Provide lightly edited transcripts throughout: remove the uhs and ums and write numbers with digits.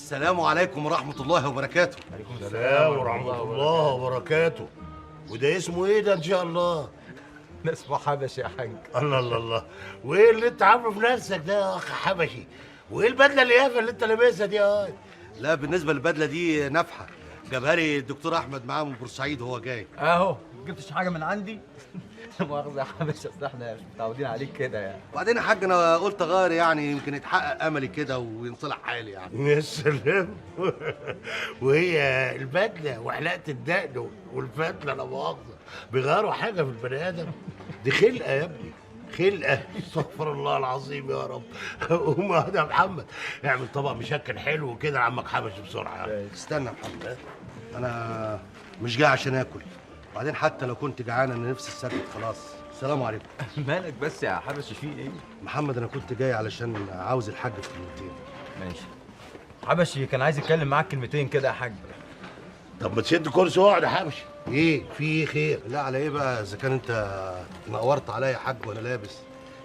السلام عليكم ورحمة الله وبركاته. عليكم السلام ورحمة الله وبركاته. وده اسمه ايه ده ان شاء الله؟ ده اسمه حبشي يا حاج. الله الله الله، وايه اللي انت عامله في نفسك ده يا اخ حبشي؟ وايه البدلة اليافه اللي انت لابسها دي يا واد؟ لا بالنسبة للبدله دي نافحه، جابها لي الدكتور احمد معاه من بورسعيد وهو جاي. اهو ما جبتش حاجة من عندي. لا مؤاخذة يا حبشي، اصل احنا مش متعودين عليك كده يعني. وبعدين يا حاج انا قلت اغير يعني، يمكن يتحقق املي كده وينصلح حالي يعني. يا سلام. وهي البدلة وحلقه الدقن والفتله لا مؤاخذة بيغيروا حاجة في البني ادم؟ دي خلقه يا ابني، خلقه. استغفر الله العظيم يا رب. قوم يا محمد اعمل طبق مشكل حلو كده لعمك حبشي بسرعة. استنى يا محمد، انا مش جاي عشان اكل، وبعدين حتى لو كنت جعان انا نفسي اتسدد خلاص. السلام عليكم. مالك بس يا حبشي، في ايه؟ محمد انا كنت جاي علشان عاوز الحاج في كلمتين. ماشي. حبشي كان عايز يتكلم معاك كلمتين كده يا حاج. طب ما تشد كرسي واقعد يا حبشي. ايه في ايه خير؟ لا على ايه بقى، اذا كان انت نورت عليا يا حاج وانا لابس،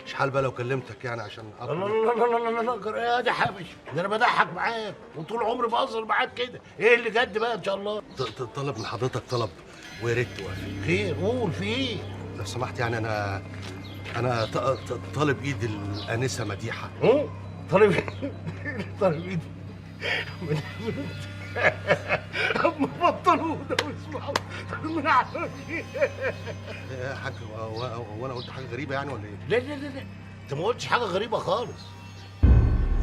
مش حال بقى لو كلمتك يعني عشان الله الله الله الله الله. يا ده حبشي، ده انا بضحك معاك وطول عمري بهزر معاك كده، ايه اللي جد بقى ان شاء الله؟ طلب من حضرتك طلب ويا ريت توافق. خير قول، في ايه؟ لو سمحت يعني انا طالب ايد الانسة مديحه. طالب طالب ايد اما بطلوا ده واسمعوا من حبشي. يا حاج هو انا قلت حاجة غريبة يعني ولا ايه؟ لا لا لا لا، انت ما قلتش حاجة غريبة خالص،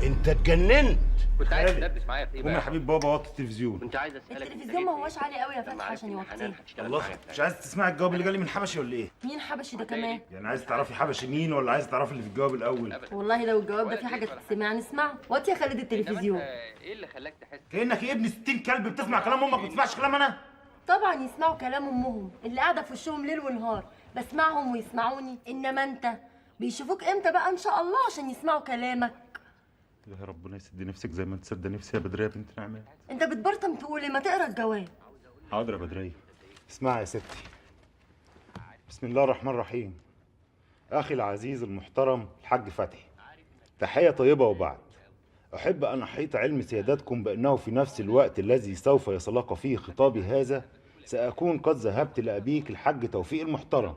انت اتجننت. كنت عايز تدردش معايا في ايه بقى؟ قوم يا حبيب بابا وطي التلفزيون. كنت عايز اسالك. التلفزيون ما هواش عالي قوي يا فتحي عشان يوطيه. الله، مش عايز تسمعي الجواب اللي جالي من حبشي ولا ايه؟ مين حبشي ده كمان؟ يعني عايز تعرفي حبشي مين ولا عايز تعرفي اللي في الجواب الاول؟ والله لو الجواب ده في حاجة تتسمع نسمعه. وطي يا خالد التلفزيون. ايه اللي خلاك تحس كانك يا ابن 60 كلب بتسمع كلام امك وما بتسمعش كلام انا؟ طبعا يسمعوا كلام امهم اللي قاعدة في وشهم ليل ونهار، بسمعهم ويسمعوني، انما انت بيشوفوك امتى بقى ان شاء الله عشان يسمعوا كلامك؟ يا ربنا يسد نفسك زي ما انت سد نفسي يا بدريه بنت نعمه. انت بتبرطم تقول ايه؟ ما تقرا الجواب. حاضر يا بدريه. اسمعي يا ستي، بسم الله الرحمن الرحيم. اخي العزيز المحترم الحاج فتحي، تحية طيبة وبعد، احب ان احيط علم سيادتكم بانه في نفس الوقت الذي سوف يصلك فيه خطابي هذا ساكون قد ذهبت لابيك الحاج توفيق المحترم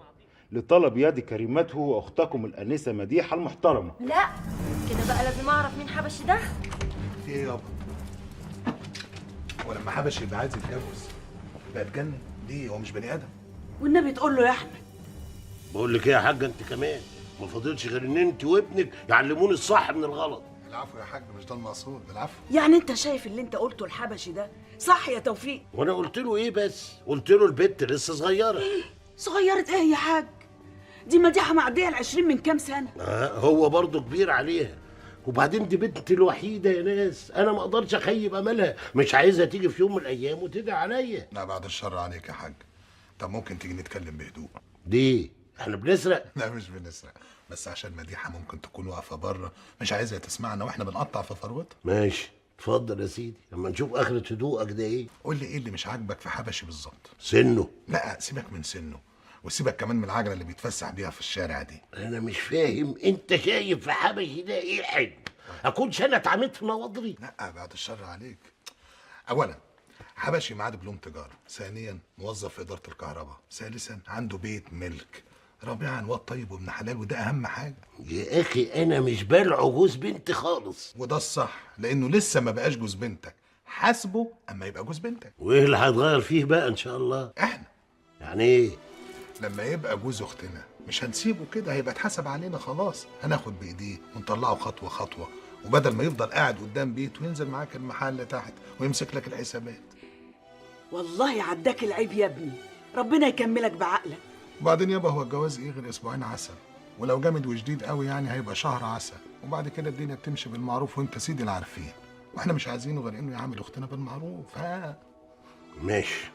لطلب يد كريمته واختكم الانسة مديحه المحترمة. لا كده بقى لازم اعرف مين حبشي ده. في ايه يابا؟ ولما حبشي يبقى عايز يتجوز يبقى اتجنن ليه؟ هو مش بني ادم؟ والنبي تقول له يا احمد. بقول لك ايه يا حاجة، انت كمان ما فاضلش غير ان انت وابنك يعلموني الصح من الغلط. العفو يا حاج، مش ده المقصود. العفو. يعني انت شايف اللي انت قلته الحبشي ده صح يا توفيق؟ وانا قلت له ايه بس؟ قلت له البت لسه صغيرة. ايه صغيرة ايه يا حاج؟ دي مديحه معدية ال20 من كام سنة. هو برضه كبير عليها، وبعدين دي بنتي الوحيدة يا ناس، انا ما اقدرش اخيب املها، مش عايزها تيجي في يوم من الايام وتدعي عليا. لا بعد الشر عليك يا حاج. طب ممكن تيجي نتكلم بهدوء؟ ليه؟ احنا بنسرق؟ لا مش بنسرق، بس عشان مديحه ممكن تكون واقفة بره مش عايزها تسمعنا واحنا بنقطع في فروتها. ماشي اتفضل يا سيدي، لما نشوف اخرة هدوءك ده ايه. قول لي ايه اللي مش عاجبك في حبشي بالظبط؟ سنة. لا سيبك من سنة، وسيبك كمان من العجلة اللي بيتفسح بيها في الشارع دي. انا مش فاهم انت شايف في حبشي ده ايه حلو؟ اكونش انا اتعميت في نواضري؟ لا بعد الشر عليك. اولا حبشي معاه دبلوم تجارة، ثانيا موظف في ادارة الكهرباء، ثالثا عنده بيت ملك، رابعا واد طيب وابن حلال، وده اهم حاجة. يا اخي انا مش بالعه جوز بنتي خالص. وده الصح، لانه لسه ما بقاش جوز بنتك، حاسبه اما يبقى جوز بنتك. وايه اللي هيتغير فيه بقى ان شاء الله؟ احنا يعني ايه؟ لما يبقى جوز اختنا مش هنسيبه كده، هيبقى اتحسب علينا خلاص، هناخد بايديه ونطلعه خطوة خطوة، وبدل ما يفضل قاعد قدام بيته ينزل معاك المحل تحت ويمسك لك الحسابات. والله عداك العيب يا ابني، ربنا يكملك بعقلك. وبعدين يابا هو الجواز ايه غير اسبوعين عسل؟ ولو جامد وشديد قوي يعني هيبقى شهر عسل، وبعد كده الدنيا بتمشي بالمعروف وانت سيدي العارفين، واحنا مش عايزينه غير انه يعامل اختنا بالمعروف. ها ماشي،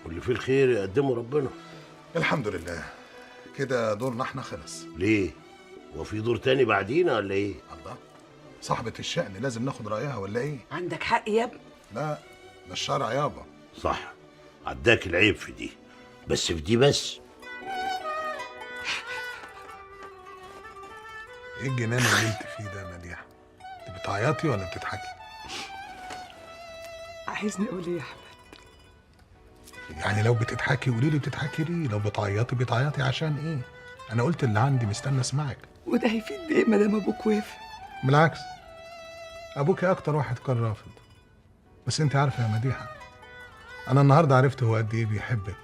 واللي فيه الخير يقدمه ربنا. الحمد لله كده دورنا احنا خلص. ليه؟ هو في دور تاني بعدينا ولا ايه؟ الله، صاحبة الشأن لازم ناخد رأيها ولا ايه؟ عندك حق يا ابني. لا ده الشرع يابا. صح، عداك العيب في دي، بس في دي بس. ايه الجنان اللي انت فيه ده يا مديحة؟ انت بتعيطي ولا بتضحكي؟ عايزني اقول ايه يا احمد؟ يعني لو بتضحكي قولي لي بتضحكي ليه، لو بتعيطي بتعيطي عشان ايه؟ انا قلت اللي عندي، مستني اسمعك. وده هيفيد بايه ما دام ابوك وافق؟ بالعكس، ابوكي اكتر واحد كان رافض. بس انت عارفه يا مديحه، انا النهارده عرفت هو قد ايه بيحبك،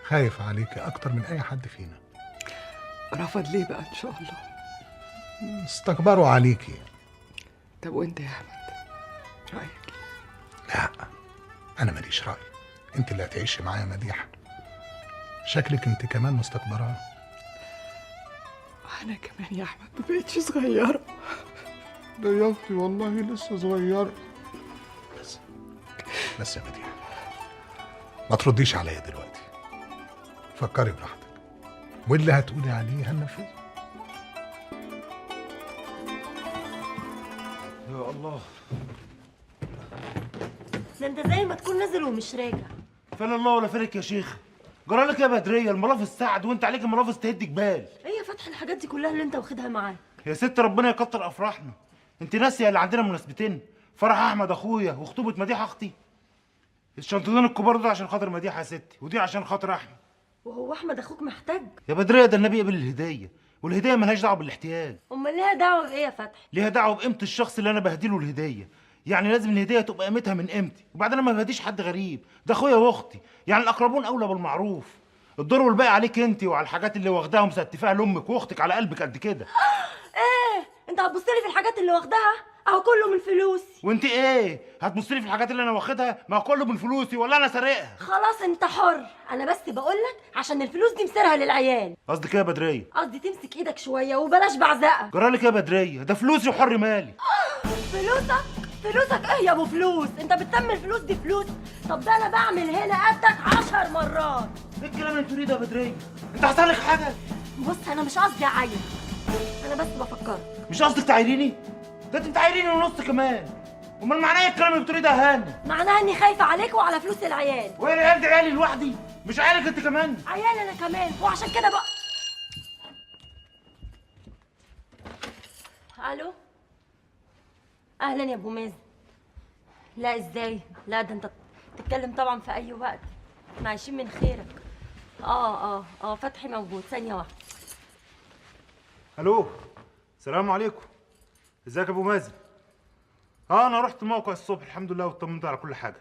خايف عليكي اكتر من اي حد فينا. رفض ليه بقى ان شاء الله؟ استكبروا عليكي. طب وانت يا احمد رايك؟ لا انا ماليش راي، انت اللي هتعيشي معايا يا مديحه. شكلك انت كمان مستكبراه. انا كمان يا احمد ما بقتش صغيرة. ده يا اختي والله لسه صغيرة. بس يا مديحه ما ترديش عليا دلوقتي، فكري براحتك واللي هتقولي عليه هنفذه. يا الله، ده انت زي ما تكون نازل ومش راجع. فين الله ولا فينك يا شيخ؟ جرالك يا بدريه، الملافظ سعد وانت عليك الملافظ تهد جبال. ايه يا فتحي الحاجات دي كلها اللي انت واخدها معاك؟ يا ست ربنا يكتر افراحنا. انت ناسيه اللي عندنا مناسبتين، فرح احمد اخويا وخطوبه مديحه اختي. الشنطتين الكبار دول عشان خاطر مديحه يا ستي، ودي عشان خاطر احمد. وهو احمد اخوك محتاج؟ يا بدريه ده النبي قبل الهدية، والهديه مالهاش دعوه بالاحتياج. امال ليها دعوه بايه يا فتحي؟ ليها دعوه بقيمة الشخص اللي انا بهديله الهدية، يعني لازم الهدية تبقى قيمتها من قيمتي. وبعدين انا ما بهديش حد غريب، ده اخويا واختي، يعني الاقربون اولى بالمعروف. الدور والباقي عليك انت وعلى الحاجات اللي واخداها ومستفاها لامك واختك على قلبك قد كده. ايه انت هتبص لي في الحاجات اللي واخداها؟ اهو كله من فلوسي. وانت ايه هتبص لي في الحاجات اللي انا واخدها؟ ما كله من فلوسي ولا انا سارقها؟ خلاص انت حر، انا بس بقول لك عشان الفلوس دي مسيرها للعيال. قصدك ايه يا بدريه؟ قصدي تمسك ايدك شوية وبلاش بعزقه. جرالك يا بدريه، ده فلوسي وحر مالي. فلوسك؟ فلوسك ايه يا ابو فلوس؟ انت بتسمي الفلوس دي فلوس؟ طب ده انا بعمل هنا قدك 10 مرات. ايه الكلام اللي بتقوليه ده يا بدريه؟ انت حصل لك حاجة؟ بص انا مش قصدي اعاير، انا بس بفكرك. مش قصدك تعايريني؟ ده انت بتعايريني ونص كمان. امال معناه ايه الكلام اللي بتقوليه ده يا هاني؟ معناها اني خايفة عليك وعلى فلوس العيال. وايه العيال دي؟ عيالي لوحدي؟ مش عيالك انت كمان؟ عيالي انا كمان، وعشان كده بقى. الو، اهلا يا ابو مازن. لا ازاي؟ لا ده انت تتكلم طبعا في اي وقت، احنا عايشين من خيرك. اه فتحي موجود، ثانية واحدة. الو، السلام عليكم. ازيك يا ابو مازن؟ انا رحت الموقع الصبح الحمد لله واطمنت على كل حاجة.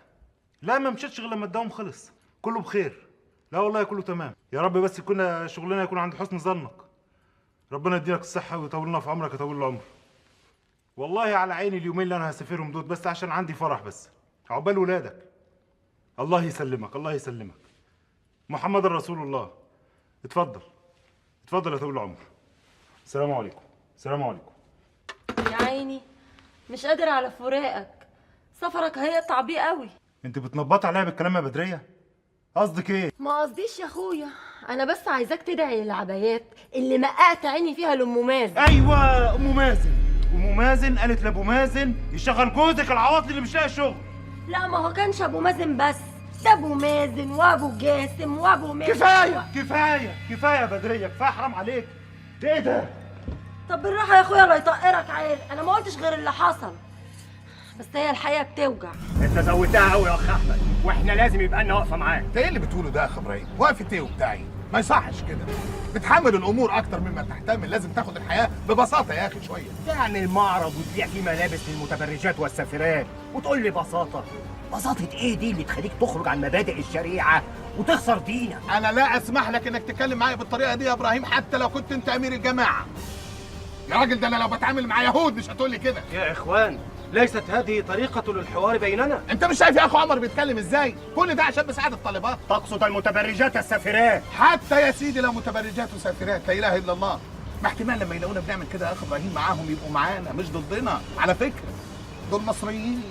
لا ما مشيتش غير لما الدوام خلص، كله بخير. لا والله كله تمام. يا رب بس يكون شغلنا يكون عند حسن ظنك. ربنا يديلك الصحة ويطول لنا في عمرك يطول العمر. والله على عيني اليومين اللي انا هسافرهم دول بس عشان عندي فرح، بس عقبال ولادك. الله يسلمك، الله يسلمك. محمد رسول الله. اتفضل اتفضل يا طويل العمر. السلام عليكم. السلام عليكم. يا عيني مش قادر على فراقك، سفرك هيقطع بيه قوي. انت بتنبطي عليا بالكلام يا بدريه؟ قصدك ايه؟ ما قصديش يا اخويا، انا بس عايزاك تدعي للعبايات اللي مقعت عيني فيها لام مازن. ايوه ام مازن. ام مازن قالت لابو مازن يشغل جوزك العواطلي اللي مش لاقي شغل. لا ما هو كانش ابو مازن بس، ده ابو مازن وابو جاسم وابو مازن. كفاية كفاية كفاية يا بدريه، كفاية، حرام عليك. ده ايه ده؟ طب بالراحة يا اخويا لا يطقرك عيل، انا ما قلتش غير اللي حصل، بس هي الحقيقة بتوجع. انت زودتها قوي يا اخ احمد، واحنا لازم يبقى لنا واقفة معاك. انت ايه اللي بتقوله ده يا اخ ابراهيم؟ وقفه ايه وبتاع ايه؟ ما يصحش كده، بتحمل الامور اكتر مما تحتمل، لازم تاخد الحياة ببساطة يا اخي شوية. تعمل معرض وتبيع فيه ملابس للمتبرجات والسافرات وتقول لي بساطة؟ بساطة ايه دي اللي تخليك تخرج عن مبادئ الشريعة وتخسر دينك؟ انا لا اسمح لك انك تتكلم معايا بالطريقة دي يا ابراهيم، حتى لو كنت انت امير الجماعة. يا راجل ده انا لو بتعامل مع يهود مش هتقول لي كده. يا اخوان ليست هذه طريقة للحوار بيننا. انت مش شايف يا اخو عمر بيتكلم ازاي؟ كل ده عشان بساعد الطالبات. تقصد المتبرجات السافرات؟ حتى يا سيدي لو متبرجات وسافرات، لا اله الا الله. ما احتمال لما يلاقونا بنعمل كده يا اخ ابراهيم معاهم يبقوا معانا مش ضدنا. على فكرة دول مصريين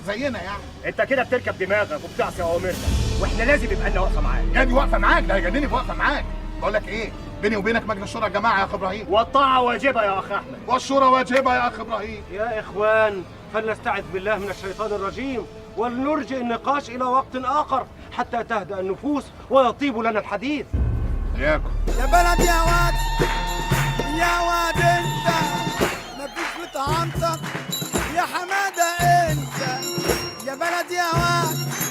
زينا يعني. انت كده بتركب دماغك وبتعصي اوامرنا، واحنا لازم يبقى لنا واقفة معاك. يعني واقفة معاك؟ ده هيجنني بواقفه معاك. بقول لك ايه، بيني وبينك مجلس شورى الجماعة يا اخ ابراهيم. والطاعة واجبه يا اخ احمد. والشورى واجبه يا اخ ابراهيم. يا اخوان فلنستعذ بالله من الشيطان الرجيم ولنرجئ النقاش الى وقت اخر حتى تهدأ النفوس ويطيب لنا الحديث. ياكم يا بلد يا واد يا واد انت مفيش في طعامتك يا حمادة انت. يا بلد يا واد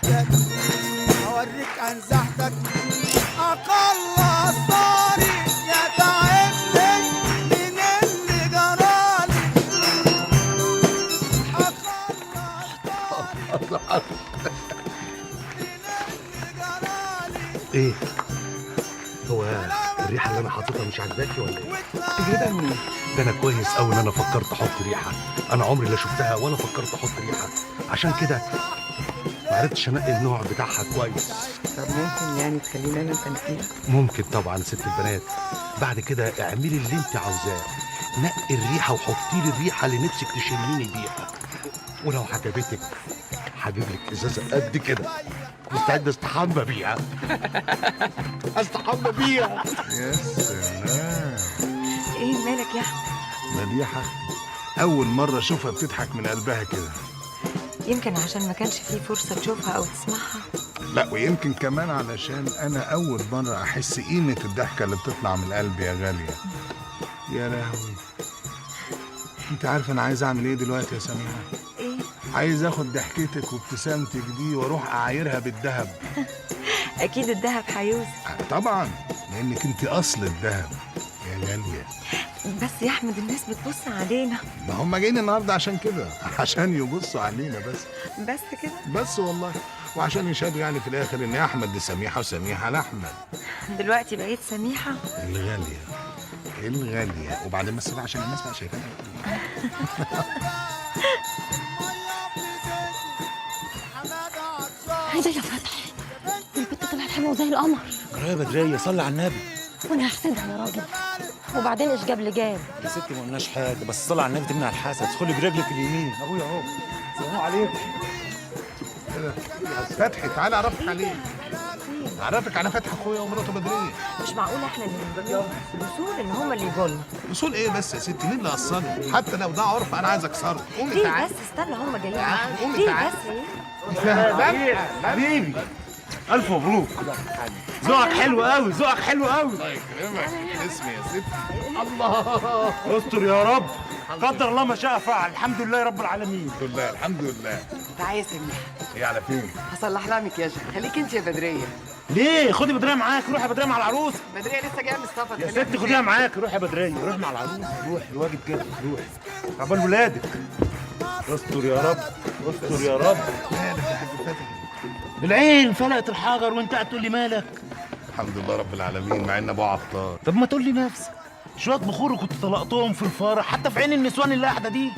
انزحتك، اوريك انزحتك، اخلص طاري يا تعبني من اللي جرالي. ايه هو الريحة اللي انا حاططها مش عاجباكي ولا ايه؟ تجيبها منين؟ ده انا كويس قوي ان انا فكرت احط ريحه، انا عمري لا شفتها ولا فكرت احط ريحه، عشان كده ما عرفتش انقي النوع بتاعها كويس. طب ممكن يعني تخليني انا انقيها؟ ممكن طبعا يا ست البنات، بعد كده اعملي اللي انت عاوزاه، نقي الريحة وحطي لي الريحة اللي نفسك تشميني بيها، ولو عجبتك هجيب لك ازازة قد كده مستعد استحمى بيها. استحمى بيها. يا سلام، ايه مالك يا احمد؟ مديحة أول مرة أشوفها بتضحك من قلبها كده. يمكن عشان ما كانش فيه فرصة تشوفها أو تسمعها. لا، ويمكن كمان علشان أنا أول مرة أحس قيمة الضحكة اللي بتطلع من القلب يا غالية. يا لهوي، أنت عارفة أنا عايز أعمل إيه دلوقتي يا سميحة؟ إيه؟ عايز آخد ضحكتك وابتسامتك دي وأروح أعايرها بالذهب. أكيد الذهب هيوزن. طبعا، لأنك أنت أصل الذهب يا غالية. بس يا أحمد الناس بتبص علينا. ما هم جايين النهارده عشان كده، عشان يبصوا علينا بس. بس كده؟ بس والله، وعشان يشهدوا يعني في الآخر إن أحمد لسميحة وسميحة لأحمد. دلوقتي بقيت سميحة؟ الغالية الغالية. وبعدين بس بقى عشان الناس بقى شايفانا. ايه ده يا فتحي؟ البت طلعت حلوة زي القمر. يا بدرية صلي على النبي. وانا هحسدها يا راجل. وبعدين ايش جاب لجاب؟ يا ستي ما قلناش حاجة، بس صلي على النبي تمنع الحسد. ادخلي برجلك اليمين. ابويا اهو. السلام عليكم. فتحي تعالى اعرفك عليه. اعرفك على فتحي اخويا ومراته بدريه. مش معقول احنا اللي نجيب الاصول ان هما اللي يجوا لنا. اصول ايه بس يا ستي؟ مين اللي قصرني؟ حتى لو ده عرف انا عايز اكسره. قومي ليه تعالي. بس استنى هما جايين. قومي ليه تعالي. بس ايه؟ حبيبي الف مبروك. ذوقك حلو قوي، ذوقك حلو قوي. الله يكرمك. اسمي يا ستي. الله استر يا رب، قدر الله ما شاء فعل. الحمد لله رب العالمين. الحمد لله الحمد لله. تعالي يا سميحة. ايه على فين؟ هصلح لها مكياجها. خليك انت يا بدرية. ليه؟ خدي بدرية معاك، روحي يا بدرية مع العروس. بدرية لسه جاية من السفر. يا ستي خديها معاك، روحي يا بدرية، روحي مع العروس، روحي الواجب كده، روحي عقبال ولادك. استر يا رب، استر يا رب. مالك يا حاج فتحي؟ العين فلقت الحجر وانت قاعد تقول لي مالك؟ الحمد لله رب العالمين، مع ان ابو عطار. طب ما تقول لي نفسك، شوية بخور كنت طلقتهم في الفرح حتى في عين النسوان اللي قاعدة دي.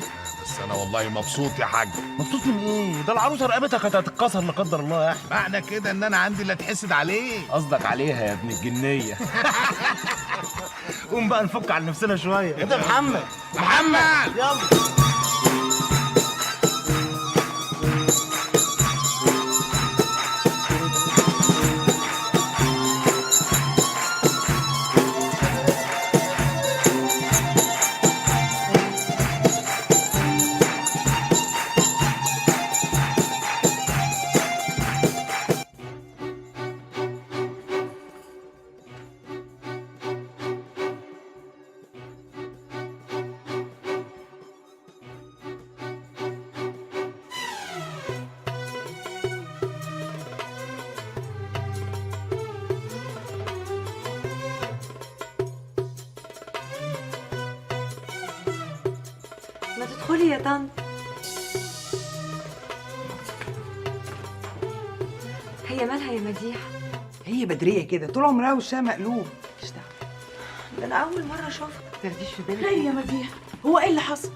بس انا والله مبسوط يا حاج. مبسوط من ايه؟ ده العروسة رقبتها كانت هتتكسر لا قدر الله يا احمد. معنى كده ان انا عندي اللي اتحسد عليه. قصدك عليها يا ابن الجنيه. قوم بقى نفك على نفسنا شوية. انت محمد، محمد يلا. ما تدخلي يا طنط. هي مالها يا مديحة؟ هي بدرية كده طول عمرها وشها مقلوب. مش دعوة، ده أنا أول مرة أشوفها. تاخديش في بالك. ليه يا مديحة؟ هو إيه اللي حصل؟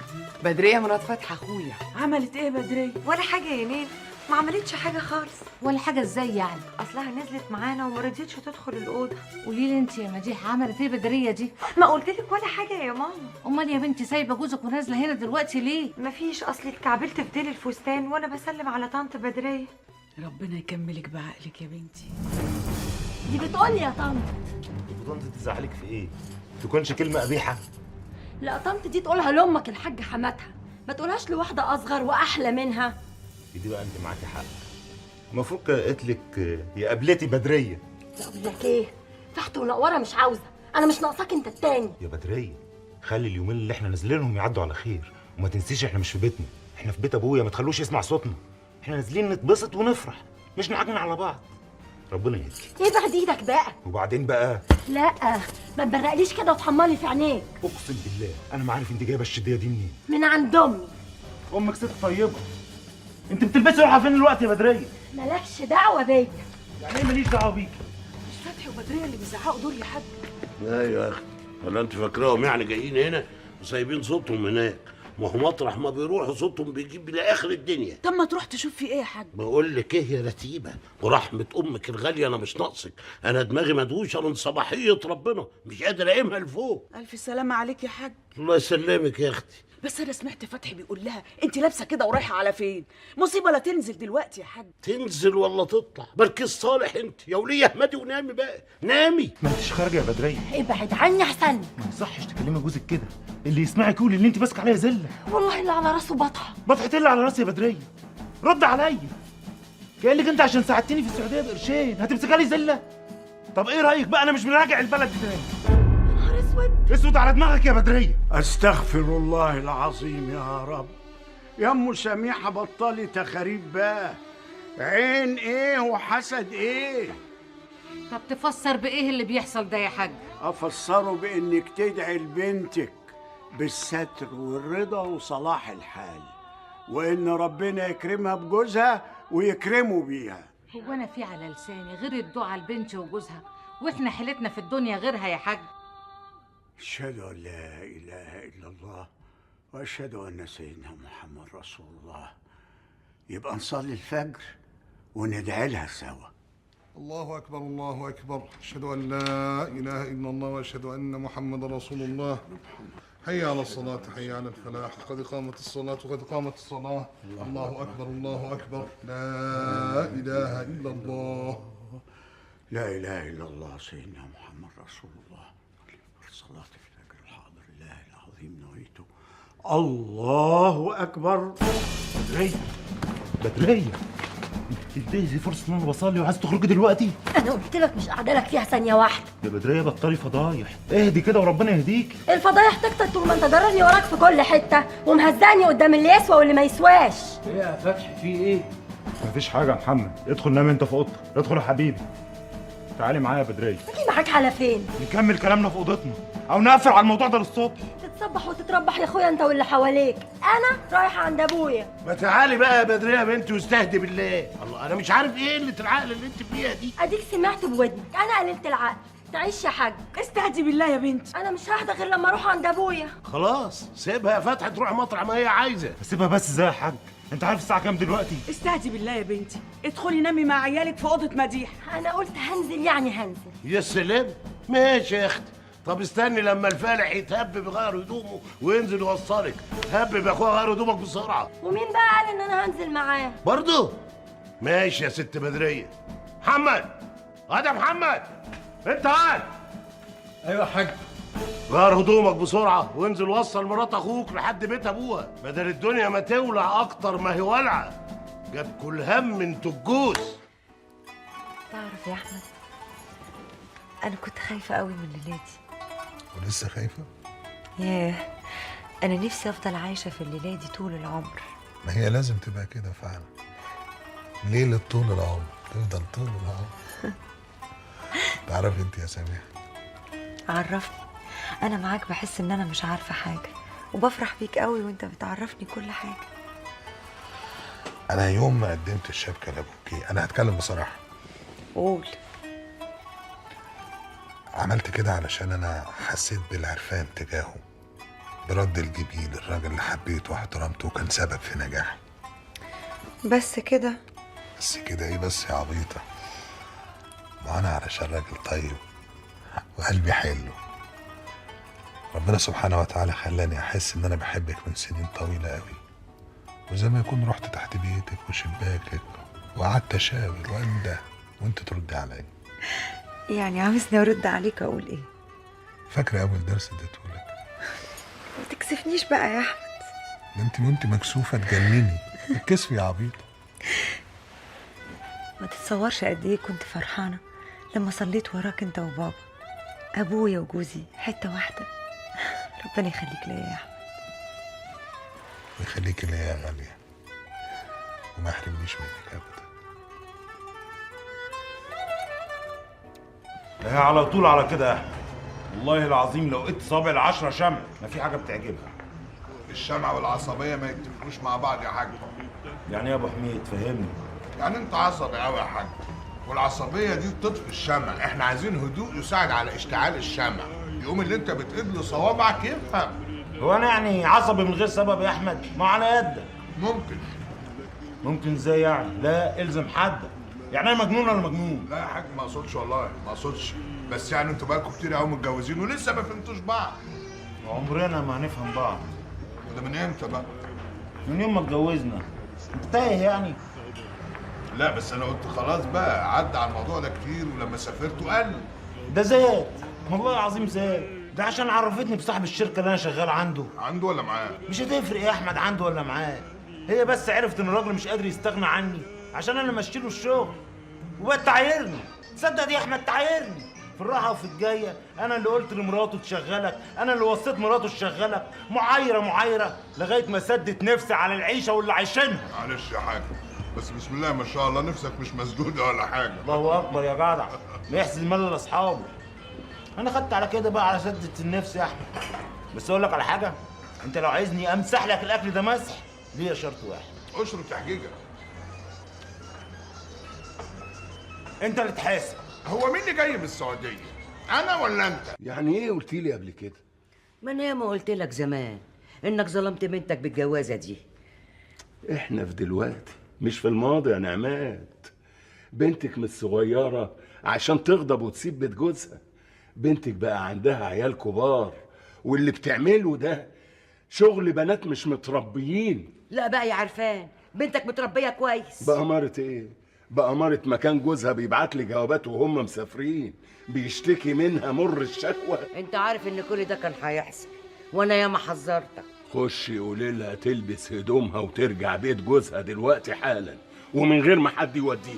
بدرية مرات فتحي أخويا. عملت إيه بدرية؟ ولا حاجة يا نيل، ما عملتش حاجة خالص. ولا حاجة إزاي يعني؟ أصلها نزلت معانا وما رضيتش تدخل الأوضة. قولي لي أنت يا مديحة عملت إيه بدرية دي؟ ما قلتلك ولا حاجة يا ماما. أمال يا بنتي سايبة جوزك ونازلة هنا دلوقتي ليه؟ مفيش، أصلي اتكعبلت في ديل الفستان وأنا بسلم على طنط بدرية. ربنا يكملك بعقلك يا بنتي. دي بتقولي يا طنط. طنط تزعلك في ايه؟ تكونش كلمة قبيحة؟ لا طنط دي تقولها لأمك الحاجة حماتها، ما تقولهاش لواحدة أصغر وأحلى منها. دي بقى أنت معاكي حق. المفروض قالت لك يا قابلتي بدرية. لا أقول لك إيه؟ فحت ونقورة مش عاوزة، أنا مش ناقصاك أنت التاني. يا بدرية خلي اليومين اللي إحنا نازلينهم يعدوا على خير، وما تنسيش إحنا مش في بيتنا، إحنا في بيت أبويا، ما تخلوش يسمع صوتنا. إحنا نازلين نتبسط ونفرح، مش نعجن على بعض. ربنا يهديك. ابعد ايدك بقى. وبعدين بقى؟ لا ما تبرقليش كده وتحمرلي في عينيك. اقسم بالله انا ما عارف انت جايبه الشديه دي منين. من عند امي. امك ست طيبة. انت بتلبسي روحها فين الوقت يا بدريه؟ مالكش دعوه بيا. يعني ايه ماليش دعوه بيك؟ مش فتحي وبدريه اللي بيزعقوا دول يا حاج؟ ايوه يا اختي، ولا انت فاكراهم يعني جايين هنا وسايبين صوتهم هناك؟ ما هو مطرح ما بيروحوا صوتهم بيجيب لاخر الدنيا. طب ما تروح تشوف في ايه يا حاج؟ بقول لك ايه يا رتيبه، ورحمة امك الغالية انا مش ناقصك، انا دماغي مدوشه من صباحية ربنا، مش قادر اقيمها لفوق. الف سلامه عليك يا حاج. الله يسلمك يا اختي. بس انا سمعت فتحي بيقول لها انت لابسه كده ورايحه على فين؟ مصيبة لا تنزل دلوقتي يا حاج. تنزل ولا تطلع؟ مركز صالح انت يا وليه، احمدي ونامي بقى، نامي. ما انتش خارجه يا بدريه. ابعد عني احسن. ما يصحش تكلمي جوزك كده، اللي يسمعك يقول ان انت ماسكه عليا زلة. والله اللي على راسه بطحه. بطحه اللي على راسي يا بدريه؟ رد عليا. كأنك انت عشان ساعدتني في السعودية بقرشين هتمسكها لي زلة؟ طب ايه رايك بقى، انا مش مراجع البلد دي تاني. اسود اسود على دماغك يا بدريه. استغفر الله العظيم يا رب. يا ام سميحة بطلي تخاريف بقى، عين ايه وحسد ايه؟ طب تفسر بايه اللي بيحصل ده يا حاج؟ افسره بانك تدعي لبنتك بالستر والرضا وصلاح الحال، وان ربنا يكرمها بجوزها ويكرمه بيها. هو انا في على لساني غير الدعاء لبنتي وجوزها، واحنا حيلتنا في الدنيا غيرها يا حاج؟ أشهد أن لا إله إلا الله وأشهد أن سيدنا محمد رسول الله. يبقى نصلي الفجر وندعي لها سوا. الله أكبر الله أكبر، أشهد أن لا إله إلا الله وأشهد أن محمد رسول الله. حي على الصلاة حي على الفلاح، قد قامت الصلاة قد قامت الصلاة. الله أكبر الله أكبر، لا إله إلا الله. لا إله إلا الله سيدنا محمد رسول الله. صلاة الفجر الحاضر الله العظيم نويته. الله أكبر. بدرية بدرية، انت بتنتهزي فرصة ان انا بصلي وعايز تخرجي دلوقتي؟ أنا قلت لك مش قاعدة لك فيها ثانية واحدة. يا بدرية بطلي فضايح، اهدي كده وربنا يهديك. الفضايح تكتر طول ما انت ضرني وراك في كل حتة ومهزقني قدام اللي يسوى واللي ما يسواش. ايه يا فتحي في ايه؟ مفيش حاجة يا محمد، ادخل نام انت في اوضتك، ادخل يا حبيبي. تعالي معايا يا بدرية. اجي معاك على فين؟ نكمل كلامنا في اوضتنا او نقفل على الموضوع ده للصبح. تتصبح وتتربح يا اخويا انت واللي حواليك، انا رايحة عند ابويا. ما تعالي بقى يا بدريه يا بنتي واستهدي بالله. الله انا مش عارف ايه قلة العقل اللي انت فيها دي. اديك سمعت بودنك، انا قللت العقل. تعيش يا حاج. استهدي بالله يا بنتي. انا مش ههدى غير لما اروح عند ابويا. خلاص سيبها يا فتحي تروح مطرح ما هي عايزه. سيبها بس ازاي يا حاج؟ انت عارف الساعة كام دلوقتي؟ استهدي بالله يا بنتي، ادخلي نامي مع عيالك في اوضة مديحه. انا قلت هنزل يعني هنزل. يا سلام، ماشي يا اختي. طب استني لما الفالح يتهبب يغير هدومه وينزل يوصلك. هبب يا اخويا غير هدومك بسرعة. ومين بقى قال ان انا هنزل معاه؟ برضه؟ ماشي يا ست بدريه. محمد، هذا محمد، انت قاعد؟ ايوه يا حاج. غير هدومك بسرعة وانزل وصل مرات اخوك لحد بيت ابوها، بدل الدنيا ما تولع اكتر ما هي ولعه. جاب كل هم انتوا الجوز. تعرف يا احمد، انا كنت خايفة قوي من ليلاتي. ولسه خايفة؟ ياه، انا نفسي افضل عايشه في الليلة دي طول العمر. ما هي لازم تبقى كده فعلا، ليلة طول العمر، تفضل طول العمر. تعرفي انت يا سميحة؟ عرفني، انا معاك بحس ان انا مش عارفه حاجة، وبفرح بيك قوي وانت بتعرفني كل حاجة. انا يوم ما قدمت الشبكة لابوكي، انا هتكلم بصراحة. قول. عملت كده علشان انا حسيت بالعرفان تجاهه، برد الجميل، الراجل اللي حبيته واحترمته وكان سبب في نجاحي. بس كده؟ بس كده ايه بس يا عبيطه؟ ما انا علشان راجل طيب وقلبي حلو، ربنا سبحانه وتعالى خلاني احس ان انا بحبك من سنين طويلة قوي، وزي ما يكون رحت تحت بيتك وشباكك وقعدت اشاور وانده وانت تردي عليا. يعني عاوزني ارد عليك اقول ايه؟ فاكره اول درس اديتهولك؟ ما تكسفنيش بقى يا احمد. ده انت وانت مكسوفه تجنني. الكسف يا عبيطه. ما تتصورش قد ايه كنت فرحانة لما صليت وراك انت وبابا، ابويا وجوزي حتة واحدة. ربنا يخليك ليا يا احمد. ويخليك ليا يا غالية، وما يحرمنيش منك ابدا. هي على طول على كده يا احمد. والله العظيم لو قلت صابع العشرة شمع ما في حاجة بتعجبها. الشمعة والعصبية ما يتفقوش مع بعض يا حاج. يعني ايه يا ابو حميد؟ فهمني. يعني انت عصبي قوي يا حاج، والعصبية دي بتطفي الشمع، احنا عايزين هدوء يساعد على اشتعال الشمع، يقوم اللي انت بتقد له صوابعك يفهم. هو انا يعني عصبي من غير سبب يا احمد؟ ما على يدك. ممكن. ممكن ازاي يعني؟ لا الزم حدك. يعني انا مجنون ولا مجنون؟ لا يا حاج ما اقصدش والله، ما اقصدش، بس يعني انتوا بقالكم كتير قوي متجوزين ولسه ما فهمتوش بعض. عمرنا ما هنفهم بعض. وده من امتى بقى؟ من يوم ما اتجوزنا. انت تايه يعني؟ لا بس انا قلت خلاص بقى، عدى على الموضوع ده كتير، ولما سافرت قال ده زاد، والله العظيم زاد. ده عشان عرفتني بصاحب الشركة اللي انا شغال عنده. عنده ولا معاه؟ مش هتفرق يا احمد عنده ولا معاه، هي بس عرفت ان الراجل مش قادر يستغنى عني عشان انا ماشي له الشغل، وبقت تعايرني. تصدق دي يا احمد؟ تعايرني في الراحة وفي الجاية. انا اللي قلت لمراته تشغلك، انا اللي وصيت مراته تشغلك، معايره معايره لغاية ما سدت نفسي على العيشة واللي عايشينها. معلش يا حاج، بس بسم الله ما شاء الله نفسك مش مسدودة ولا حاجة. الله اكبر يا جدع، ما يحسد مال لاصحابه. انا خدت على كده بقى، على سده النفس يا احمد. بس اقول لك على حاجة، انت لو عايزني امسح لك الاكل ده مسح، ليا شرط واحد. اشرط يا حجيجه. انت اللي تحاسب. هو مين اللي جاي من السعودية؟ انا ولا انت؟ يعني ايه قلت لي قبل كده؟ ما انا ياما قلت لك زمان انك ظلمت بنتك بالجوازه دي. احنا في دلوقتي مش في الماضي يا نعمات. بنتك مش صغيرة عشان تغضب وتسيب بيت جوزها. بنتك بقى عندها عيال كبار، واللي بتعمله ده شغل بنات مش متربيين. لا بقى يا عرفان، بنتك متربيه كويس. بأمارة ايه؟ بأمارة مكان جوزها بيبعت لي جوابات وهم مسافرين بيشتكي منها مر الشكوى. انت عارف ان كل ده كان هيحصل، وانا ياما حذرتك. خشي قولي لها تلبس هدومها وترجع بيت جوزها دلوقتي حالا، ومن غير ما حد يوديها.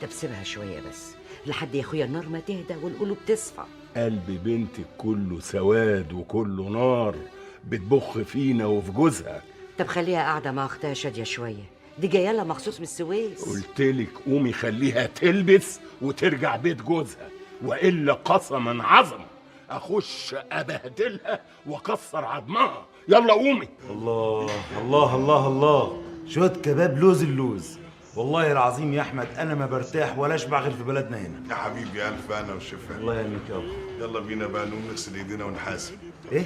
طب سيبها شوية بس لحد يا اخويا النار ما تهدى والقلوب تصفى. قلب بنتك كله سواد وكله نار، بتبخ فينا وفي جوزها. طب خليها قاعدة مع اختها شاديه شوية، دي جاية لها مخصوص من السويس. قلتلك قومي خليها تلبس وترجع بيت جوزها، والا قسما عظم اخش ابهدلها واكسر عظمها. يلا قومي. الله الله الله الله، شوية كباب لوز اللوز. والله العظيم يا احمد انا ما برتاح ولا اشبع غير في بلدنا هنا. يا حبيبي الف انا وشفا. الله يهنيك يابا. يلا بينا بقى نقوم نغسل ايدينا ونحاسب. ايه؟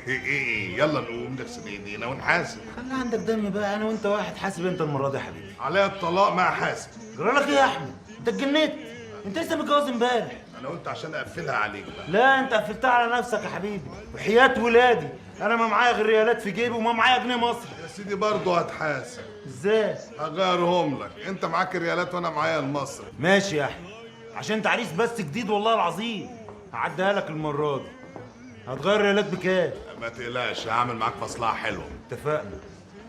ايه؟ يلا نقوم نغسل ايدينا ونحاسب. خلي عندك دم بقى، انا وانت واحد. حاسب انت المرة دي يا حبيبي. عليا الطلاق ما حاسب. جرالك ايه يا احمد؟ انت اتجنيت؟ انت لسه متجوز امبارح. انا قلت عشان اقفلها عليك بقى. لا انت قفلتها على نفسك يا حبيبي. وحياة ولادي انا ما معايا غير ريالات في جيبي وما معايا جنيه مصري. يا سيدي برضه هتحاسب. ازاي؟ هغيرهم لك، انت معاك الريالات وانا معايا المصري. ماشي يا احمد، عشان انت عريس بس جديد والله العظيم هعديها لك المرة دي. هتغير ريالات بكام؟ ما تقلقش، هعمل معاك مصلحة حلوة. اتفقنا.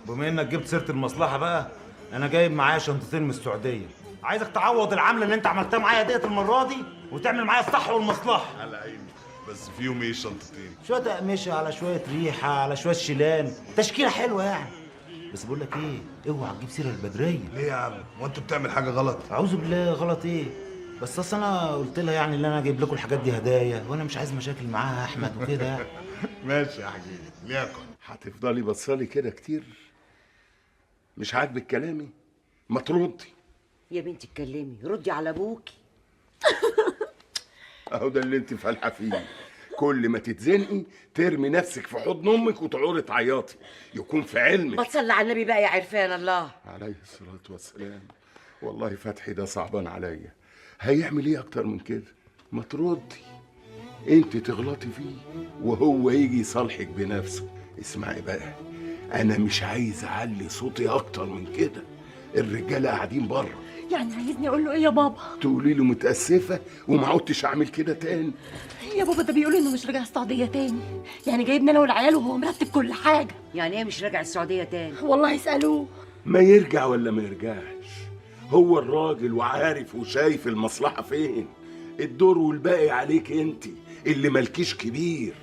بما انك جبت سيره المصلحة بقى، انا جايب معايا شنطتين من السعودية. عايزك تعوض العملة اللي انت عملتها معايا ديت المرة دي وتعمل معايا الصح والمصلحة. على عيني، بس فيهم ايه الشنطتين؟ شوية اقمشه على شوية ريحه على شوية شيلان، تشكيله حلوة يعني. بس بقول لك ايه، اوعى تجيب سيره البدريه. ليه يا عم؟ هو انت بتعمل حاجة غلط؟ اعوذ بالله، غلط ايه؟ بس اصل انا قلت لها يعني اللي انا جايب لكم الحاجات دي هدايا، وانا مش عايز مشاكل معاها يا احمد وكده يعني. ماشي يا حبيبي، ليكن. هتفضلي بصالي كده كتير؟ مش عاجبك كلامي؟ ما تردي يا بنتي، اتكلمي، ردي على ابوكي. اهو ده اللي انت فالحه فيه. كل ما تتزنقي ترمي نفسك في حضن امك وتعوري تعيطي. يكون في علمك. ما تصلي على النبي بقى يا عرفان الله. عليه الصلاة والسلام. والله فتحي ده صعبان عليا، هيعمل ايه اكتر من كده؟ ما تردي، انت تغلطي فيه وهو يجي يصالحك بنفسه. اسمعي بقى، انا مش عايز اعلي صوتي اكتر من كده، الرجالة قاعدين بره. يعني عايزني اقول له ايه يا بابا؟ تقولي له متاسفه وما عدتش اعمل كده تاني. يا بابا ده بيقول انه مش راجع السعودية تاني، يعني جايبنا انا والعيال وهو مرتب كل حاجة. يعني ايه مش راجع السعودية تاني؟ والله يسالوه. ما يرجع ولا ما يرجعش، هو الراجل وعارف وشايف المصلحة فين. الدور والباقي عليك انت اللي مالكيش كبير.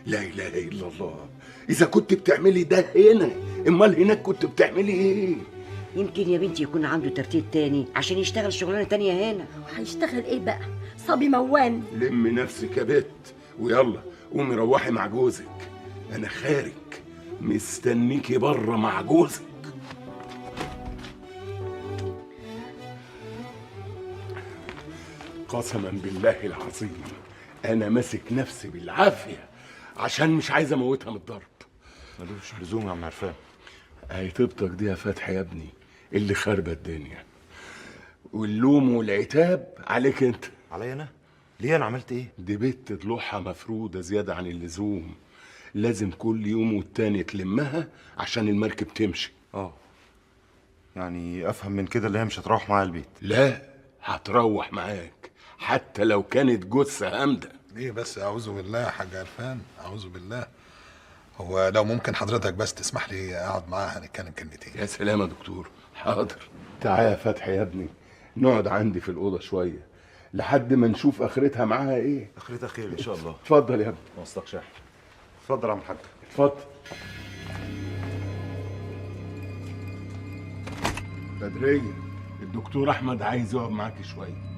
لا اله الا الله، اذا كنت بتعملي ده هنا امال هناك كنت بتعملي ايه؟ يمكن يا بنتي يكون عنده ترتيب تاني عشان يشتغل شغلانة تانية هنا. وهيشتغل ايه بقى؟ صبي موان. لمي نفسك يا بت ويلا قومي روحي مع جوزك، انا خارج مستنيكي بره مع جوزك. قسما بالله العظيم انا ماسك نفسي بالعافية عشان مش عايز اموتها من الضرب. ملوش لزوم يا عم عرفان. اهي طيبتك دي يا فتحي يا ابني اللي خربت الدنيا، واللوم والعتاب عليك انت. عليا انا؟ ليه انا عملت ايه؟ دي بنت ضلوعها مفروده زيادة عن اللزوم، لازم كل يوم والتاني تلمها عشان المركب تمشي. يعني افهم من كده اللي هي مش هتروح معايا البيت؟ لا هتروح معاك حتى لو كانت جثة هامدة. ليه بس؟ اعوذ بالله يا حاج عرفان، اعوذ بالله. هو لو ممكن حضرتك بس تسمح لي اقعد معاها هنتكلم كلمتين. يا سلام يا دكتور، حاضر. تعالى يا فتحي يا ابني نقعد عندي في الاوضة شوية لحد ما نشوف اخرتها معاها ايه. اخرتها خير ان شاء الله. اتفضل يا ابني. ما وصلكش يا احمد. اتفضل يا عم الحاج. اتفضل. بدريه، الدكتور احمد عايز يقعد معاكي شوية.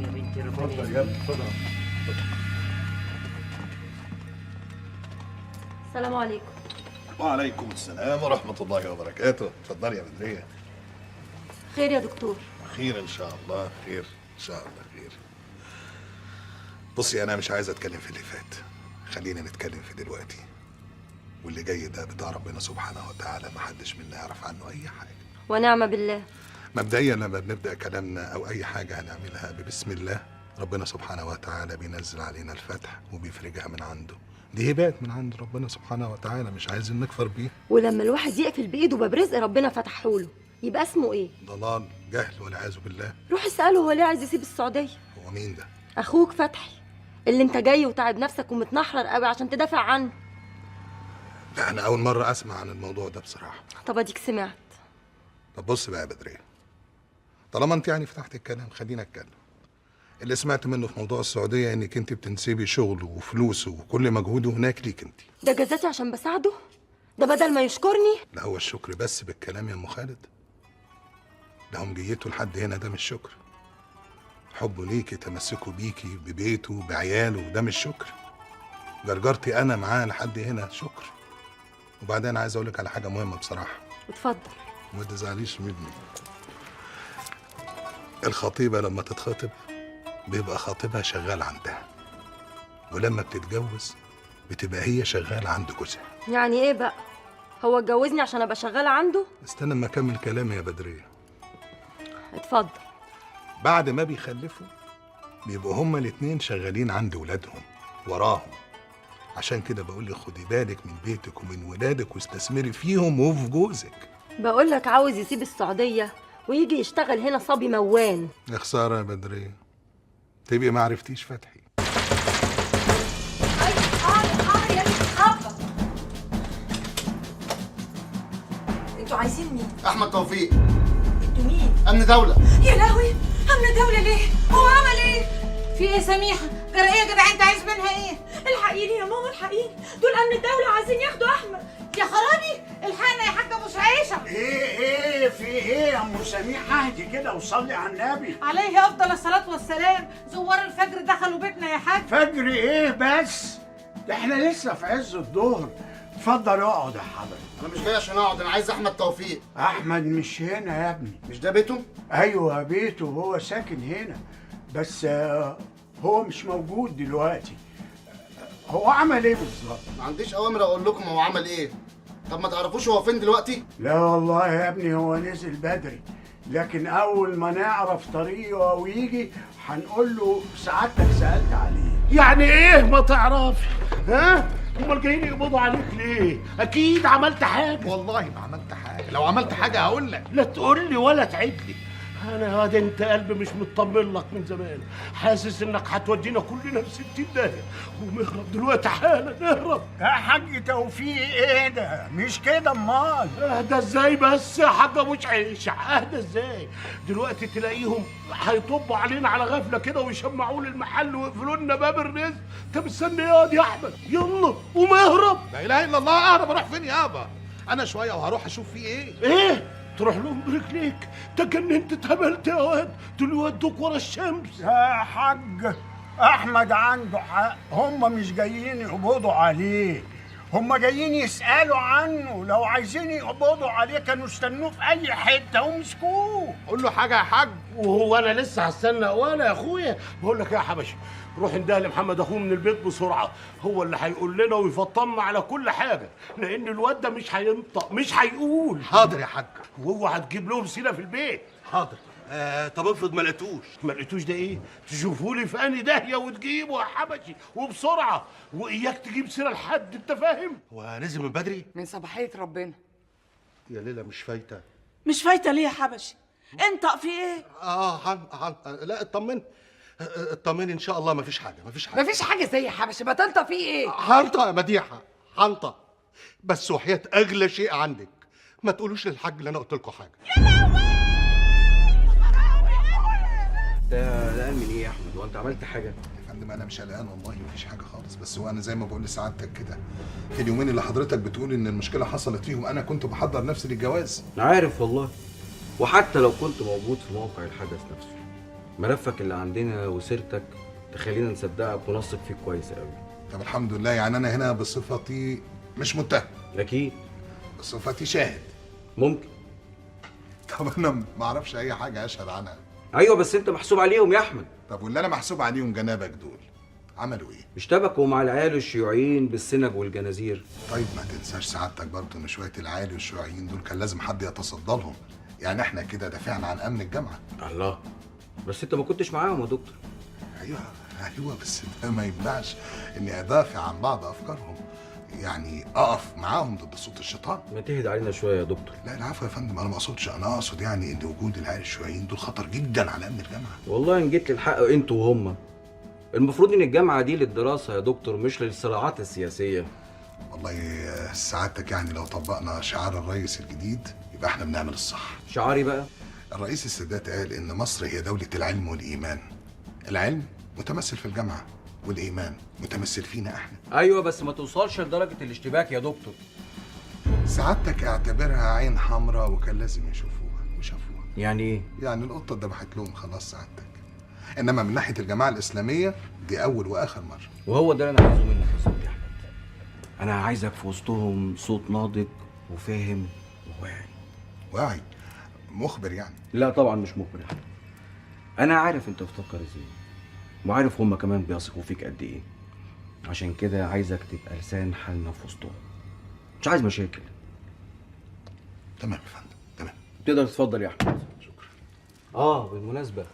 يا بنتي ربنا. اتفضل يا ابني، اتفضل. السلام عليكم. وعليكم السلام ورحمة الله وبركاته. اتفضلي يا بدرية. خير يا دكتور؟ خير إن شاء الله، خير إن شاء الله خير. بصي أنا مش عايز أتكلم في اللي فات، خلينا نتكلم في دلوقتي. واللي جاي ده بتاع ربنا سبحانه وتعالى، محدش منا يعرف عنه أي حاجة. ونعم بالله. مبدئيا لما بنبدأ كلامنا أو أي حاجة هنعملها ببسم الله، ربنا سبحانه وتعالى بينزل علينا الفتح وبيفرجها من عنده. دي هبات من عند ربنا سبحانه وتعالى، مش عايزين نكفر بيه. ولما الواحد يقفل بايده باب رزق ربنا فتحه له يبقى اسمه ايه؟ ضلال، جهل والعياذ بالله. روح اساله هو ليه عايز يسيب السعودية. هو مين ده؟ اخوك فتحي اللي انت جاي وتعب نفسك ومتنحرر قوي عشان تدافع عنه. لا انا اول مرة اسمع عن الموضوع ده بصراحة. طب اديك سمعت. طب بص بقى يا بدريه، طالما انت يعني فتحت الكلام خلينا اتكلم. اللي سمعت منه في موضوع السعودية انك انت بتنسبي شغله وفلوسه وكل مجهوده هناك ليك انت. ده جزاتي عشان بساعده؟ ده بدل ما يشكرني؟ لا هو الشكر بس بالكلام يا ام خالد؟ ده هم جيته لحد هنا ده مش شكر. حبه ليكي، تمسكه بيكي، ببيته، بعياله، ده مش شكر. جرجرتي انا معاه لحد هنا شكر. وبعدين عايز اقول لك على حاجة مهمة بصراحة. اتفضل. ما تزعليش مني. الخطيبه لما تتخطب بيبقى خاطبها شغال عندها، ولما بتتجوز بتبقى هي شغالة عند جوزها. يعني ايه بقى؟ هو اتجوزني عشان ابقى شغالة عنده؟ استنى اما اكمل كلامي يا بدريه. اتفضل. بعد ما بيخلفوا بيبقوا هما الاتنين شغالين عند ولادهم وراهم. عشان كده بقول لك خدي بالك من بيتك ومن ولادك واستثمري فيهم وفي جوزك. بقول لك عاوز يسيب السعودية ويجي يشتغل هنا صبي موان. يا خسارة يا بدريه، تبقي ما عرفتيش فتحي. حاضر يا بنت. انتوا عايزين مين؟ احمد توفيق. انتوا مين؟ امن دولة. يا لهوي، امن دولة ليه؟ هو عمل ايه؟ في ايه سميحة؟ جرى ايه يا جدع؟ انت عايز منها ايه؟ الحقيني يا ماما الحقيني، دول امن الدولة عايزين ياخدوا احمد. يا خرابي، الحقنا يا حاجة ابو شعيشه. ايه في ايه يا ام سميحة؟ اهدي كده وصلي على النبي. عليه افضل الصلاة والسلام. زوار الفجر دخلوا بيتنا يا حاج. فجر ايه بس؟ ده احنا لسه في عز الظهر. اتفضل اقعد يا حضرتك. انا مش جاي عشان اقعد، انا عايز احمد توفيق. احمد مش هنا يا ابني. مش ده بيته؟ ايوه بيته، هو ساكن هنا بس هو مش موجود دلوقتي. هو عمل ايه بالظبط؟ ما عنديش اوامر اقول لكم هو عمل ايه. طب ما تعرفوش هو فين دلوقتي؟ لا والله يا ابني هو نزل بدري، لكن اول ما نعرف طريقه ويجي هنقول له سعادتك سالت عليه. يعني ايه ما تعرفش؟ ها؟ امال جايين يقبضوا عليك ليه؟ اكيد عملت حاجة. والله ما عملت حاجة، لو عملت حاجة هقول لك. لا تقول لي ولا تعيد لي. انا يا انت قلبي مش مطمن لك من زمان، حاسس انك هتودينا كلنا في 60 داهية. قوم اهرب دلوقتي حالا، اهرب. يا حاج توفيق ايه ده؟ مش كده امال؟ اهدى ازاي بس يا حاج ابو شعيشه؟ اهدى ازاي؟ دلوقتي تلاقيهم هيطبوا علينا على غفلة كده ويشمعوا لي المحل ويقفلوا لنا باب الرزق. انت مستني ايه يا احمد؟ يلا قوم اهرب. لا اله الا الله. اهرب اروح فين يابا؟ انا شوية وهروح اشوف فيه ايه. ايه؟ تروح لهم برجليك؟ تجننت، اتهبلت يا واد، دول يودوك ورا الشمس. يا حاج احمد عنده حق، هم مش جايين يقبضوا عليه، هم جايين يسألوا عنه. لو عايزين يقبضوا عليه كانوا استنوه في أي حتة ومسكوه. قول له حاجة يا حاج. وهو أنا لسه هستنى ولا يا أخويا؟ بقول لك إيه يا حبشي، روح انده لمحمد أخوه من البيت بسرعة، هو اللي هيقول لنا ويفطمنا على كل حاجة، لأن الواد ده مش هينطق، مش هيقول. حاضر يا حاج. وهو هتجيب لهم سيرة في البيت. حاضر. طب افرض ما لقيتوش. ما لقيتوش ده ايه؟ تشوفوا لي في انهي داهية وتجيبه يا حبشي، وبسرعة، واياك تجيب سيره لحد، انت فاهم؟ هو نزل من بدري؟ من صباحية ربنا. يا ليلى مش فايته. مش فايته ليه يا حبشي؟ انطق في ايه؟ لا اطمن اطمن، ان شاء الله مفيش حاجة، مفيش حاجة. مفيش حاجة زي يا حبشي، ما تنطق في ايه؟ هنطق يا مديحه، هنطق، بس وحياه اغلى شيء عندك ما تقولوش للحاج اللي انا قلت لكم حاجة. يا لهوي، ده قلقان من ايه يا احمد؟ وانت عملت حاجة؟ يا فندم انا مش قلقان والله، مفيش حاجة خالص، بس هو انا زي ما بقول لسعادتك كده، في اليومين اللي حضرتك بتقول ان المشكلة حصلت فيهم انا كنت بحضر نفسي للجواز. انا عارف والله، وحتى لو كنت موجود في موقع الحدث نفسه، ملفك اللي عندنا وسيرتك تخلينا نصدقك ونثق فيك كويس قوي. طب الحمد لله، يعني انا هنا بصفتي مش متهم. اكيد. بصفتي شاهد. ممكن. طب انا ما اعرفش اي حاجة اشهد عنها. ايوه بس انت محسوب عليهم يا احمد. طب واللي انا محسوب عليهم جنابك دول عملوا ايه؟ اشتبكوا مع العيال الشيوعيين بالسنج والجنازير. طيب ما تنساش سعادتك برضه ان شوية العيال والشيوعيين دول كان لازم حد يتصدى لهم، يعني احنا كده دافعنا عن امن الجامعة. الله، بس انت ما كنتش معاهم يا دكتور. ايوه ايوه، بس ده ما يمنعش اني ادافع عن بعض افكارهم، يعني اقف معاهم ضد صوت الشيطان. ما تهدى علينا شوية يا دكتور. لا العفو يا فندم، انا ما اقصدش، انا اقصد يعني ان وجود العيال الشيوعيين دول خطر جدا على امن الجامعة. والله ان جيت للحق انتوا وهم، المفروض ان الجامعة دي للدراسة يا دكتور، مش للصراعات السياسية. والله سعادتك يعني لو طبقنا شعار الرئيس الجديد يبقى احنا بنعمل الصح. شعاري بقى؟ الرئيس السادات قال ان مصر هي دولة العلم والايمان. العلم متمثل في الجامعة، والايمان متمثل فينا احنا. ايوه بس ما توصلش لدرجة الاشتباك يا دكتور. سعادتك اعتبرها عين حمراء وكان لازم يشوفوها وشافوها. يعني ايه؟ يعني القطة اتذبحت لهم خلاص سعادتك. انما من ناحية الجماعة الاسلامية دي اول واخر مرة. وهو ده اللي انا عايزه منك بالظبط يا احمد. انا عايزك في وسطهم صوت ناضج وفاهم وواعي. واعي؟ مخبر يعني؟ لا طبعا مش مخبر يا احمد. انا عارف انت بتفكر ازاي، وعارف هما كمان بيثقوا فيك قد ايه، عشان كده عايزك تبقى لسان حالنا في وسطهم، مش عايز مشاكل. تمام يا فندم، تمام. تقدر تتفضل يا احمد. شكرا. بالمناسبة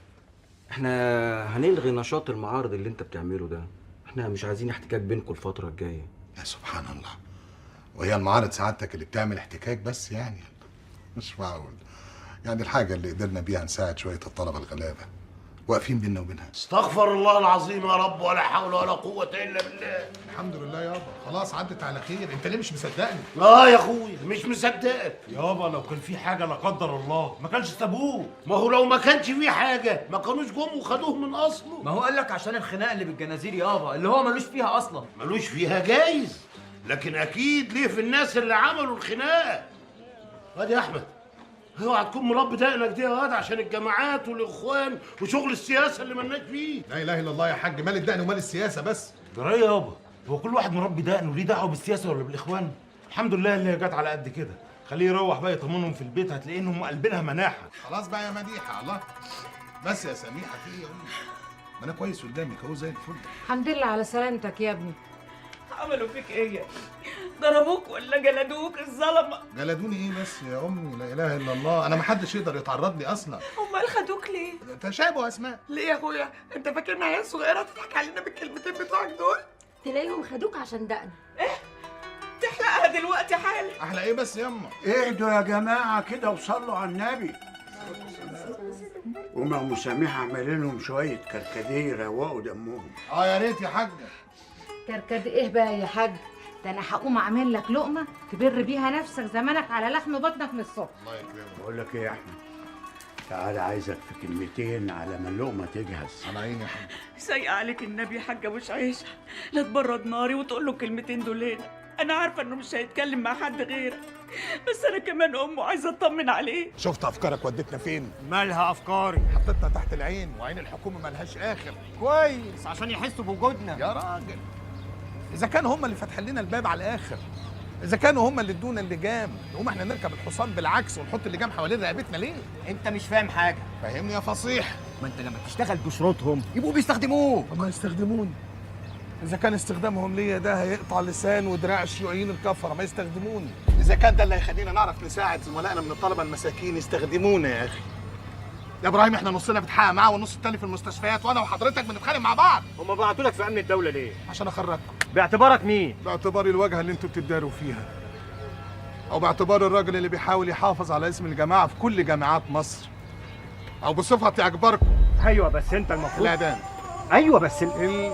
احنا هنلغي نشاط المعارض اللي انت بتعمله ده، احنا مش عايزين احتكاك بينكم الفترة الجاية. يا سبحان الله، وهي المعارض سعادتك اللي بتعمل احتكاك بس يعني؟ مش معقول يعني. الحاجة اللي قدرنا بيها نساعد شوية الطلبة الغلابة واقفين بينا وبينها. استغفر الله العظيم يا رب، ولا حول ولا قوة إلا بالله. الحمد لله يابا، خلاص عدت على خير. أنت ليه مش مصدقني؟ لا يا أخويا مش مصدقك يابا. لو كان في حاجة لا قدر الله ما كانش سابوه. ما هو لو ما كانش في حاجة ما كانوش جم وخدوه من أصله. ما هو قال لك عشان الخناقة اللي بالجنازير يابا، اللي هو ملوش فيها أصلا. ملوش فيها جايز، لكن أكيد ليه في الناس اللي عملوا الخناقة. وادي يا أحمد، اوعى تكون مربي دقنك دي يا واد عشان الجماعات والاخوان وشغل السياسة اللي مالناش فيه. لا اله الا الله يا حاج، مال الدقن ومال السياسة بس؟ جرايه يابا، هو كل واحد مربي دقنه ليه دعوه بالسياسة ولا بالاخوان؟ الحمد لله اللي جت على قد كده. خليه يروح بقى يطمنهم في البيت، هتلاقي انهم قلبينها مناحه. خلاص بقى يا مديحه، الله بس يا سميحة في ايه يا امي؟ ما انا كويس قدامك اهو زي الفل. الحمد لله على سلامتك يا ابني. عملوا فيك ايه؟ ضربوك ولا جلدوك الظلمة؟ جلدوني ايه بس يا امي؟ لا اله الا الله، انا ما حدش يقدر يتعرض لي اصلا. امال خدوك ليه؟ تشابه اسماء. ليه يا اخويا؟ انت فاكرنا عيال صغيرة تضحك علينا بالكلمتين بتوعك دول؟ تلاقيهم خدوك عشان دقن. ايه؟ تحلقها دلوقتي حالا. احلق ايه بس يما؟ اهدوا يا جماعة كده وصلوا على النبي. وما ام سميحة عمل لهم شوية كركديه يروقوا دمهم. يا ريت يا حاجة. كركديه ايه بقى يا حاج؟ ده انا هقوم اعمل لك لقمة تبر بيها نفسك، زمانك على لحم بطنك من الصبح. الله يكرمك. بقول لك ايه يا احمد، تعالى عايزك في كلمتين على ما اللقمة تجهز. على عيني يا حاج. سايقه عليك النبي يا حاج ابو شعيشه، لا تبرد ناري وتقول له الكلمتين دول هنا، انا عارفه انه مش هيتكلم مع حد غيرك. بس انا كمان امه عايزه اطمن عليه. شفت افكارك ودتنا فين؟ مالها افكاري؟ حطيتنا تحت العين، وعين الحكومة مالهاش اخر. كويس، عشان يحسوا بوجودنا. يا راجل، اذا كانوا هم اللي فاتحين لنا الباب على الاخر، اذا كانوا هم اللي ادونا اللجام، نقوم احنا نركب الحصان بالعكس ونحط اللجام حوالين رقبتنا ليه؟ انت مش فاهم حاجة. فاهمني يا فصيح؟ ما انت لما تشتغل بشروطهم يبقوا بيستخدموك. طب ما يستخدموني. اذا كان استخدامهم ليا ده هيقطع لسان ودراع الشيوعيين الكفرة، ما يستخدموني. اذا كان ده اللي هيخلينا نعرف نساعد زملائنا من الطلبة المساكين، يستخدمونا يا اخي. يا ابراهيم احنا نصنا بنتحقق معاه والنص التاني في المستشفيات، وانا وحضرتك بنتخانق مع بعض. هما بعتوا لك في امن الدولة ليه؟ عشان اخرجكم. باعتبارك مين؟ باعتباري الواجهة اللي انتوا بتداروا فيها، او باعتبار الراجل اللي بيحاول يحافظ على اسم الجماعة في كل جامعات مصر، او بصفتي اكبركم. ايوه بس انت المفروض الاعدام. ايوه بس الاعدام.